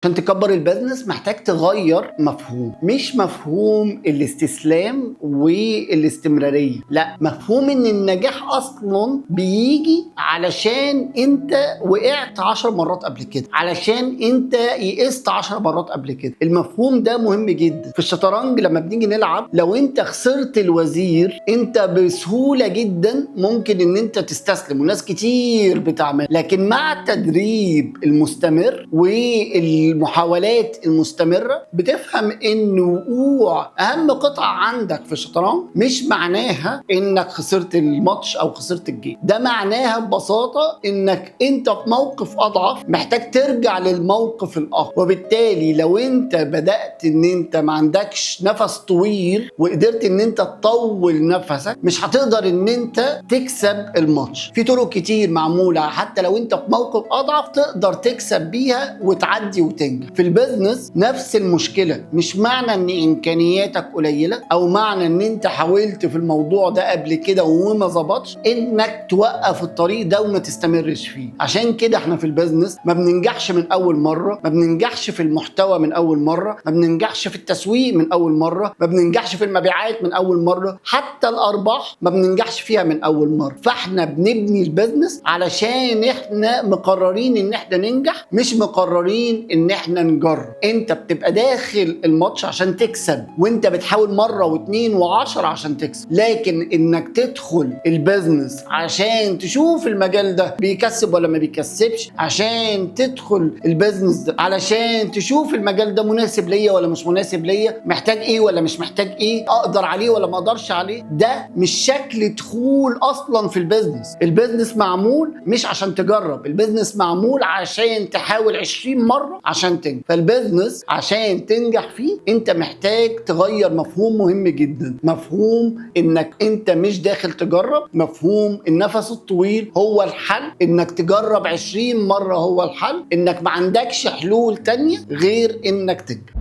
عشان تكبر ال business محتاج تغير مفهوم، مش مفهوم الاستسلام والاستمرارية، لا، مفهوم ان النجاح اصلا بيجي علشان انت وقعت 10 مرات قبل كده، علشان انت يئست 10 مرات قبل كده. المفهوم ده مهم جدا. في الشطرنج لما بنيجي نلعب، لو انت خسرت الوزير انت بسهولة جدا ممكن ان انت تستسلم، وناس كتير بتعمل، لكن مع التدريب المستمر والمحاولات المستمرة بتفهم ان وقوع اهم قطعة عندك في الشطرنج مش معناها انك خسرت الماتش او خسرت ال game، ده معناها ببساطة انك انت في موقف اضعف، محتاج ترجع للموقف الاقوى. وبالتالي لو انت بدأت ان انت ما عندكش نفس طويل وقدرت ان انت تطول نفسك، مش هتقدر ان انت تكسب الماتش. في طرق كتير معمولة حتى لو انت في موقف اضعف تقدر تكسب بيها وتعدي وتنجح. في ال business نفس المشكلة، مش معنى ان امكانياتك قليلة او معنى ان انت حاولت في الموضوع ده قبل كده وما ظبطش انك توقف الطريق ده وما تستمرش فيه. عشان كده احنا في ال business ما بننجحش من اول مرة، ما بننجحش في المحتوى من اول مرة، ما بننجحش في التسويق من اول مرة، ما بننجحش في المبيعات من اول مرة، حتى الارباح ما بننجحش فيها من اول مرة. فاحنا بنبني ال business علشان احنا مقررين ان احنا ننجح، مش مقررين ان احنا نجرب. انت بتبقى داخل الماتش عشان تكسب، وانت بتحاول مرة واتنين وعشرة عشان تكسب، لكن انك تدخل ال business عشان تشوف المجال ده بيكسب ولا ما بيكسبش، عشان تدخل ال business ده علشان تشوف المجال ده مناسب ليا ولا مش مناسب ليا، محتاج ايه ولا مش محتاج ايه، اقدر عليه ولا ما اقدرش عليه، ده مش شكل دخول اصلا في ال business. ال business معمول مش عشان تجرب، ال business معمول عشان تحاول 20 مرة عشان تنجح. فال business عشان تنجح فيه انت محتاج تغير مفهوم مهم جدا، مفهوم انك انت مش داخل تجرب، مفهوم النفس الطويل هو الحل، انك تجرب 20 مرة هو الحل، انك ما عندكش حلول تانية غير انك تنجح.